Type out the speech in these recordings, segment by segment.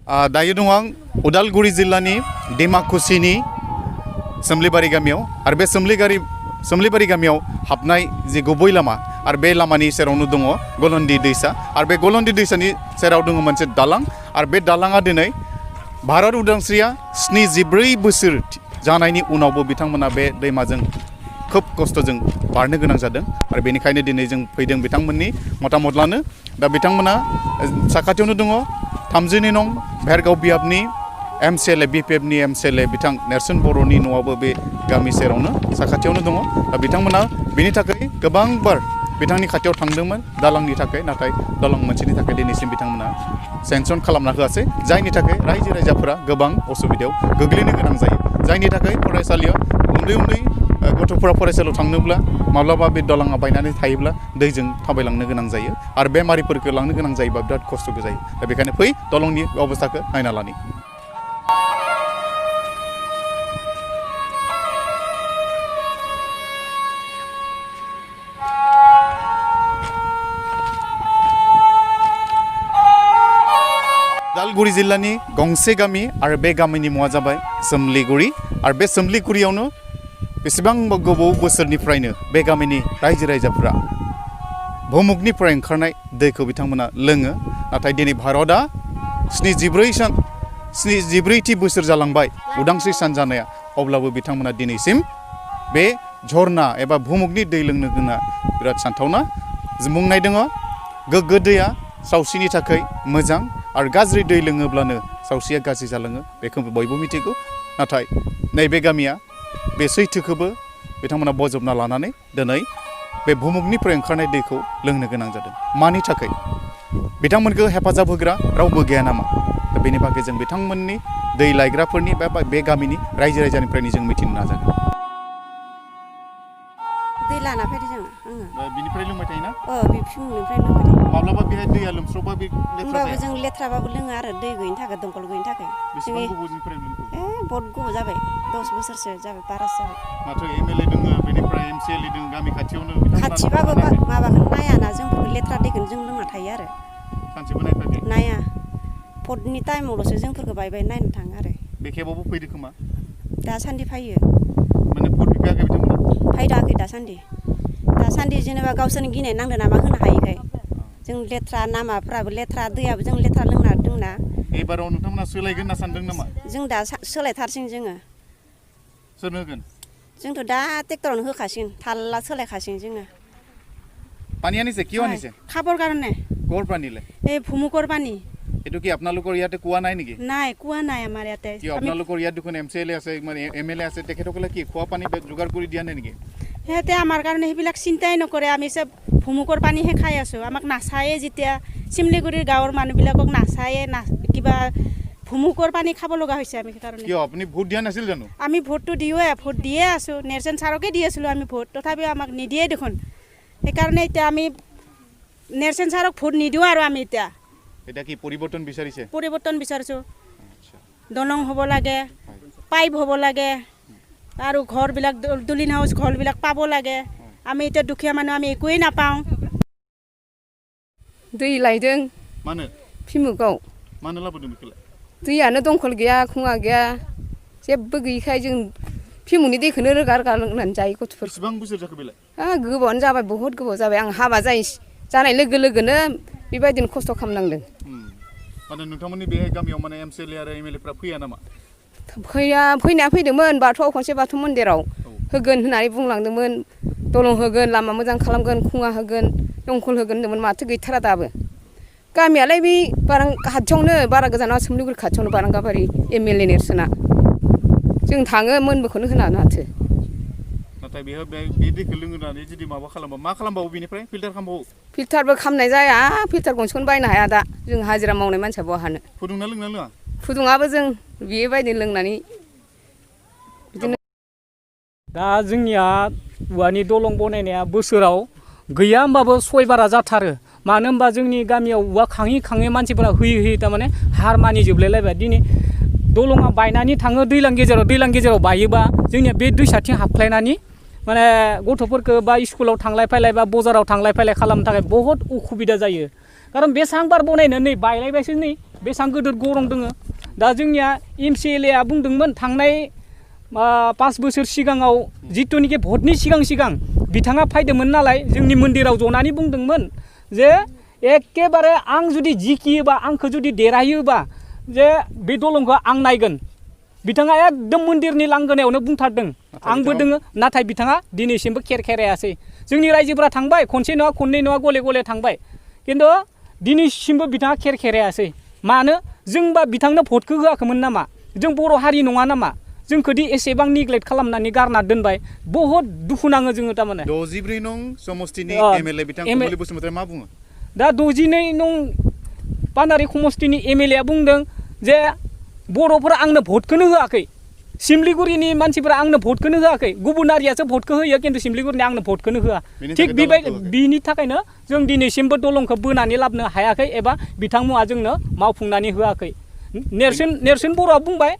दायो दं आं उदालगुरि जिल्लानि डिमाकुसिनि सोमलिबारि गामियाव आरो बे सोमलिबारि गामियाव हाबनाय जे गुबै लामा आरो बे लामानि सेरावनो दङ गलन्दि दैसा आरो बे गलन्दि दैसानि सेराव दङ मोनसे दालां आरो बे दालाङा दिनै भारत उदांस्रिया 74 बोसोर जानायनि उनावबो बिथांमोना बे दैमाजों खोब खस्थ'जों बारनो गोनां जादों आरो बेनिखायनो दिनै जों फैदों बिथांमोननि मतामत लानो दा बिथांमोना साखाथियावनो दङ 32 नं भेरगाव बियाबनि MCLA BPFनि MCLA बिथां नेरसोन बर'नि न'आबो बे गामि सेरावनो साखाथियावनो दङ दा बिथांमोना बेनि थाखाय गोबांबार बिथांनि खाथियाव थांदोंमोन दालांनि थाखाय नाथाय दालां मोनसेनि थाखाय दिनैसिम बिथांमोना सेंसन खालामना होआसै जायनि थाखाय रायजो राजाफोरा गोबां असुबिदायाव गोग्लैनो गोनां जायो जायनि थाखाय फरायसालियाव उन्दै गथ'फोरा फरायसालियाव थांनोब्ला माब्लाबा बे दालाङा बायनानै थायोब्ला दैजों थाबायलांनो गोनां जायो आरो बेमारिफोरखौ लांनो गोनां जायोबा बिराद खस्थ' जायो दा बेखायनो फै दालांनि अबस्थाखौ नायना लानि उदालगुरि जिल्लानि गंसे गामि आरो बे गामिनि मुङा जाबाय सोमलिगुरि आरो बे सोमलिगुरियावनो बेसेबां गोबाव बोसोरनिफ्रायनो बे गामिनि रायजो राजाफोरा भुमुगनिफ्राय ओंखारनाय दैखौ बिथांमोना लोङो नाथाय दिनै भारतआ 74थि बोसोर जालांबाय उदांस्रि सान जानाया अब्लाबो बिथांमोना दिनैसिम बे झरना एबा भुमुगनि दै लोंनो गोनां बिराद सानथावना बुंनाय दङ गोग्गो दैया सावस्रिनि थाखाय मोजां आरो गाज्रि दै लोङोब्लानो सावस्रिया गाज्रि जालाङो बेखौ बयबो मिथिगौ नाथाय नैबे गामिया बे सैथोखौबो बिथांमोना बजबना लानानै दिनै बे भुमुगनिफ्राय ओंखारनाय दैखौ लोंनो गोनां जादों मानि थाखाय बिथांमोनखौ हेफाजाब होग्रा रावबो गैया नामा दा बेनि बागै जों बिथांमोननि दै लायग्राफोरनि बा बे गामिनि रायजो राजानिफ्रायनो जों मिथिनो नाजागोन दै लाना फैदों जों बिनिफ्राय लोंबाय थायोना बे फुंनिफ्राय लोंबाय थायो माब्लाबा बेहाय दैया लोमस्रावबा बे होमबाबो जों लेथ्राबाबो लोङो आरो दै गैयिनि थाखाय दंखल गैयिनि थाखाय बेसेबां गोबावनिफ्राय लोंखो बहुत गोबाव जाबाय 10 बोसोरसो जाबाय बारासो जाबाय माथो MLA दङ बेनिफ्राय MCLA दङ गामि खाथियावनो खाथिबाबो माबाखौ नायाना जोंफोरखौ लेथ्रा दैखौनो जों लोंना थायो आरो सानसेबो नायफाखै नाया भटनि टाइमावल'सो जोंफोरखौ बाय नायनो थाङो आरो बे खेबावबो फैदो खोमा दासान्दि फैयो माने भट बिफायाखै बिथांमोना फैदाखै दासान्दि जेनेबा गावसोरनि गिनाय नांदों नामा होनो हायैखाय जों लेथ्रा नामाफ्राबो लेथ्रा दैयाबो जों लेथ्रा लोंना दोंना एबाराव नोंथांमोना सोलायगोन होनना सानदों नामा जों दा सोलायथारसिन जोङो सोरनो होगोन जोंथ' दा ट्रेक्टरावनो होखासिन थाल्ला सोलायखासिन जोङो পানী আনিছে কিয় আনিছে খাবৰ কাৰণে ক'ৰ পানী লে এই ভুমুকৰ পানী এটো কি আপোনালোকৰ ইয়াতে কুয়া নাই নেকি নাই কুয়া নাই আমাৰ ইয়াতে কি আপোনালোকৰ ইয়াত দেখোন MCLA আছে মানে MLA আছে তেখেতসকলে কি খোৱা পানী যোগাৰ কৰি দিয়া নাই নেকি হেতে আমাৰ কাৰণে সেইবিলাক চিন্তাই নকৰে আমি সব ভুমুকৰ পানীহে খাই আছো আমাক নাচায়ে যেতিয়া চিমলিগুৰিৰ গাঁৱৰ মানুহবিলাকক নাচায়ে কিবা ভুমুকৰ পানী খাব লগা হৈছে আমি কাৰণে কিয় আপুনি ভোট দিয়া নাছিল জানো আমি ভোটটো ভোট দিয়ে আছো নেৰচন ছাৰকে দি আছিলো আমি ভোট তথাপিও আমাক নিদিয়ে দেখোন সেইকাৰণে এতিয়া আমি নেৰচন ছাৰক ভোট নিদিও আৰু আমি এটা কি পৰিৱৰ্তন বিচাৰিছো দলং হ'ব লাগে পাইপ হ'ব লাগে আৰু ঘৰবিলাক দুলিন হাউচ ঘৰবিলাক পাব লাগে আমি এতিয়া দুখীয়া মানুহ আমি একোৱেই নাপাওঁ दै लायदों मानो फिमुगाव मानो लाबोदों बेखौलाय दैयानो दंखल गैया खुङा गैया जेबो गैयिखाय जों फिमुनि दैखौनो रोगा लोंनानै जायो गथ'फोर बेसेबां बोसोर जाखो बेलाय गोबावानो जाबाय बहुत गोबाव जाबाय आं हाबा जानाय लोगो लोगोनो बेबायदिनो खस्थ' खालामनांदों माने नोंथांमोननि बे गामियाव माने MCLA आरो MLA फ्रा फैया नामा फैनाया फैदोंमोन बाथौआव खनसे बाथौ मन्दिराव होगोन होननानै बुंलांदोंमोन दलं होगोन लामा मोजां खालामगोन खुङा होगोन दंखल होगोन होनदोंमोन माथो गैथारा दाबो गामियालाय बे खाथियावनो बारा गोजानाव सोमलिगुरि खाथियावनो बारांगाबारि MLA नेरसोना जों थाङो मोनबोखौनो होना माथो नाथाय बे दैखौ लोंनानै जुदि माबा खालामबा मा खालामबावो बेनिफ्राय फिल्टारबो खालामनाय जाया फिल्टार गंसेखौनो बायनो हाया दा जों हाजिरा मावनाय मानसिया बहानो फुदुंना लोंना लोङा फुदुङाबो जों बेबायदि लोंनानै बिदिनो दा जोंनिया औवानि दलं बनायनाया बोसोराव गैया होमबाबो 6 बारा जाथारो मानो होनबा जोंनि गामियाव औवा खाङै मानसिफोरा होयै तारमाने हार मानिजोबलायलायबाय दिनै दलङा बायनानै थाङो दैलां गेजेराव बायोबा जोंनिया बे दैसाथिं हाबख्लायनानै माने गथ'फोरखौ बा स्कुलाव थांलाय फैलाय बा बाजाराव थांलाय फैलाय खालामनो थाखाय बहुत उसुबिदा जायो खारन बे सांबार बनायनो नै बायलायबायसो नै बेसेबां गिदिर गरं दङ दा जोंनिया MCLA आ बुंदोंमोन थांनाय 5 बोसोर सिगाङाव जिथुनिखि भटनि सिगां बिथाङा फैदोंमोन नालाय जोंनि मन्दिराव जनानै बुंदोंमोन जे एखेबारे आं जुदि जिखियोबा आंखौ जुदि देरहायोबा जे बे दलंखौ आं नायगोन बिथाङा एकदम मन्दिरनि लांगोनायावनो बुंथारदों आंबो दोङो नाथाय बिथाङा दिनैसिमबो खेरायासै जोंनि रायजोफोरा थांबाय खनसे नङा खननै नङा गले थांबाय खिन्थु दिनैसिमबो बिथाङा खेरायासै मानो जोंबा बिथांनो भटखौ होआखैमोन नामा जों बर' हारि नङा नामा जोंखौदि एसेबां निग्लेक्ट खालामनानै गारना दोनबाय बहुत दुखु नाङो जोङो तारमाने 64 नं समष्टिनि MLA बिथां कमलि बसुमतारी मा बुङो दा 62 नं पानारि समष्टिनि MLA आ बुंदों जे बर'फोरा आंनो भटखौनो होआखै सिमलिगुरिनि मानसिफोरा आंनो भटखौनो होआखै गुबुन हारियासो भटखौ होयो खिन्थु सिमलिगुरिनि आंनो भटखौनो होआ थिग बेबायदि बिनि थाखायनो जों दिनैसिमबो दलंखौ बोनानै लाबोनो हायाखै एबा बिथांमोना जोंनो मावफुंनानै होआखै नेरसोन बर'आ बुंबाय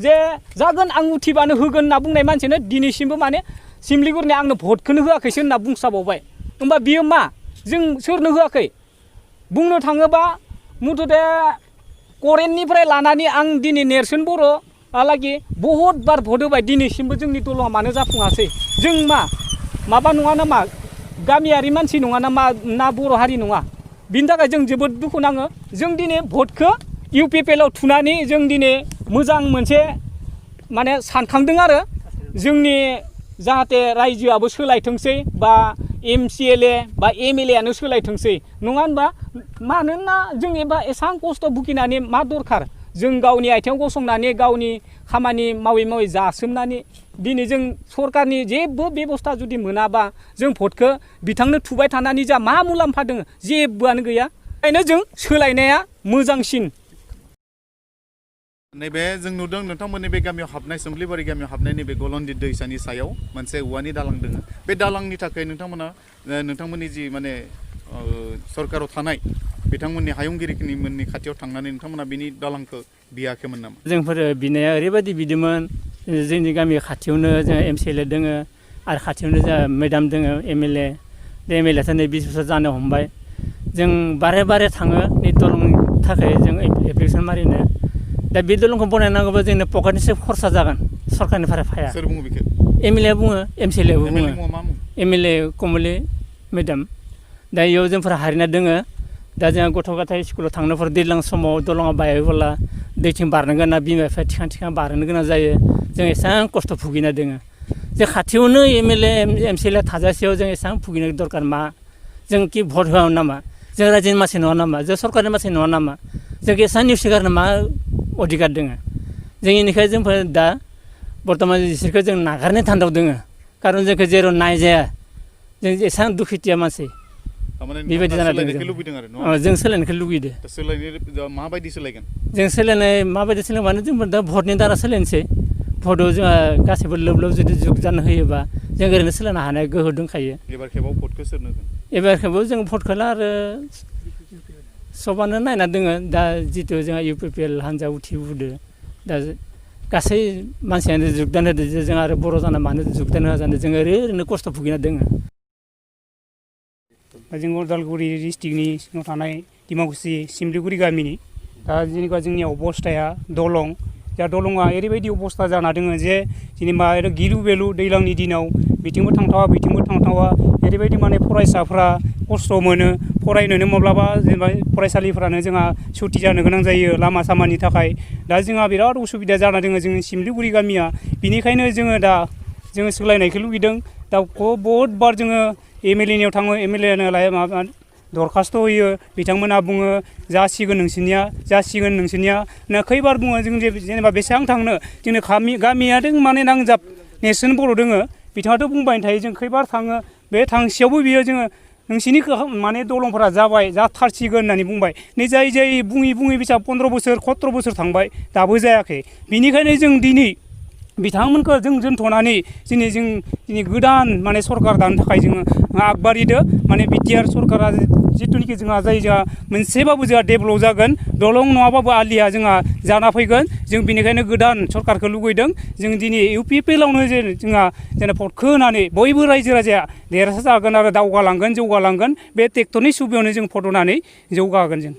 जे जागोन आं उथिबानो होगोन होनना बुंनाय मानसिनो दिनैसिमबो माने सिमलिगुरिनि आंनो भटखौनो होआखैसो होनना बुंसाबावबाय होमबा बियो मा जों सोरनो होआखै बुंनो थाङोबा मुथते करेन्टनिफ्राय लानानै आं दिनै नेरसोन बर'हालागि बहुद बार भट होबाय दिनैसिमबो जोंनि दलङा मानो जाफुङासै जों माबा नङा नामा गामियारि मानसि नङा नामा ना बर' हारि नङा बिनि थाखाय जों जोबोद दुखु नाङो जों दिनै भटखौ UPPL आव थुनानै जों दिनै मोजां मोनसे माने सानखांदों आरो जोंनि जाहाथे रायजोआबो सोलायथोंसै बा MCLA बा MLA आनो सोलायथोंसै नङा होनबा मानोना जों एबा एसां खस्थ' भुगिनानै मा दरखार जों गावनि आथिङाव गसंनानै गावनि खामानि मावै जासोमनानै दिनै जों सरकारनि जेबो बेबस्था जुदि मोनाबा जों भटखौ बिथांनो थुबाय थानानै जा मा मुलाम्फा दङ जेबोआनो गैया ओंखायनो जों सोलायनाया मोजांसिन नैबे जों नुदों नोंथांमोननि बे गामियाव हाबनाय सोमलिबारि गामियाव हाबनाय नैबे गलन्दि दैसानि सायाव मोनसे औवानि दालां दङ बे दालांनि थाखाय नोंथांमोननि जि माने सरकाराव थानाय बिथांमोननि हायुंगिरिनि मोननि खाथियाव थांनानै नोंथांमोना बिनि दालांखौ बियाखैमोन नामा जोंफोर बिनाया ओरैबायदि बिदोंमोन जोंनि गामि खाथियावनो जोंहा MCLA दोङो आरो खाथियावनो जोंहा मेडाम दोङो MLA बे MLA नै 20 बोसोर जानो हमबाय जों बारे थाङो बे दलंनि थाखाय जों एप्लिकेसन मारिनो दा बे दलंखौ बनायनांगौबा जोंनो पकेटनिसो खरसा जागोन सरकारनिफ्राय फाया सोर बुङो बेखौ MLA बुङो MCLA बो बुङो MLA कमलि मेडाम दा इयाव जोंफोर हारिना दोङो दा जोंहा गथ' गथाय स्कुलाव थांनोफोर दैज्लां समाव दलङा बायोबोला दैथिं बारनो गोनां बिमा बिफाया थिखां बारनो गोनां जायो जों एसेबां खस्थ' भुगिना दोङो जे खाथियावनो MLA MCLA थाजासेयाव जों एसेबां भुगिनो दरकार मा जों कि भट होआ नामा जों रायजोनि मानसि नङा नामा जों सरकारनि मानसि नङा नामा जों एसेबां नेवसिगारनो मा अधिकार दोङो जोंनिखाय जोंफोर दा बर्तमान बिसोरखौ जों नागारनो थान्दाव दोङो खारन जोंखौ जेराव नायजाया जों एसेबां दुखुथिया मानसि बेबायदि जाना दङ जों सोलायनायखौ लुगैदो माबायदि सोलायगोन जों सोलायनाय माबायदि सोलायबानो जोंफोर दा भटनि द्वारा सोलायनोसै भटआव जोंहा गासैबो लोब जुदि जुग जानो होयोबा जों ओरैनो सोलायनो हानाय गोहो दंखायो एबार खेबाव भटखौ सोरनो होगोन एबार खेबाव जों भटखौला आरो सबानो नायना दोङो दा जितु जोंहा UPPL हान्जा उथिबोदो दा गासै मानसियानो जुगदान होदो जे जों आरो बर' जाना मानो जुगदान होआ जानो जों ओरैनो खस्थ' भुगिना दोङो जों उदालगुरि डिस्ट्रिक्टनि सिङाव थानाय डिमाकुसि सिमलिगुरि गामिनि दा जेनेबा जोंनि अबस्थाया दलं दा दलङा ओरैबायदि अबस्था जाना दोङो जे जेनेबा गिलु बेलु दैज्लांनि दिनाव बिथिंबो थांथावा ओरैबायदि माने फरायसाफ्रा खस्थ' मोनो फरायनोनो माब्लाबा जेनेबा फरायसालिफ्रानो जोंहा सुथि जानो गोनां जायो लामा सामानि थाखाय दा जोंहा बिराद उसुबिदा जाना दोङो जोंनि सिमलिगुरि गामिया बिनिखायनो जोङो सोलायनायखौ लुगैदों दा बहुद बार जोङो MLA नियाव थाङो MLA नो माबा दरखास्थ' होयो बिथांमोना बुङो जासिगोन नोंसोरनिया खैबार बुङो जों जेनेबा बेसेबां थांनो जोंनि गामियादों माने नांजाब नेरसोन बर' दोङो बिथाङाथ' बुंबाय थायो जों खैबार थाङो बे थांसेयावबो बियो जोङो नोंसिनि माने दलंफोरा जाथारसिगोन होननानै बुंबाय नै जाय बुङै बेसा 15 बोसोर 17 बोसोर थांबाय दाबो जायाखै बिनिखायनो जों दिनै बिथांमोनखौ जों दोनथ'नानै दिनै गोदान माने सरकार दानो थाखाय जोङो आगबारिदो माने BTR सरकारा जिथुनिखि जोंहा मोनसेबाबो जोंहा डेभेलप जागोन दलं नङाबाबो आलिया जोंहा जाना फैगोन जों बेनिखायनो गोदान सरकारखौ लुगैदों जों दिनै UPPL आवनो जोंहा भटखौ होनानै बयबो रायजो राजाया देरहासार जागोन आरो जौगालांगोन बे ट्रेक्टरनि सुबिदायावनो जों भट होनानै जौगागोन जों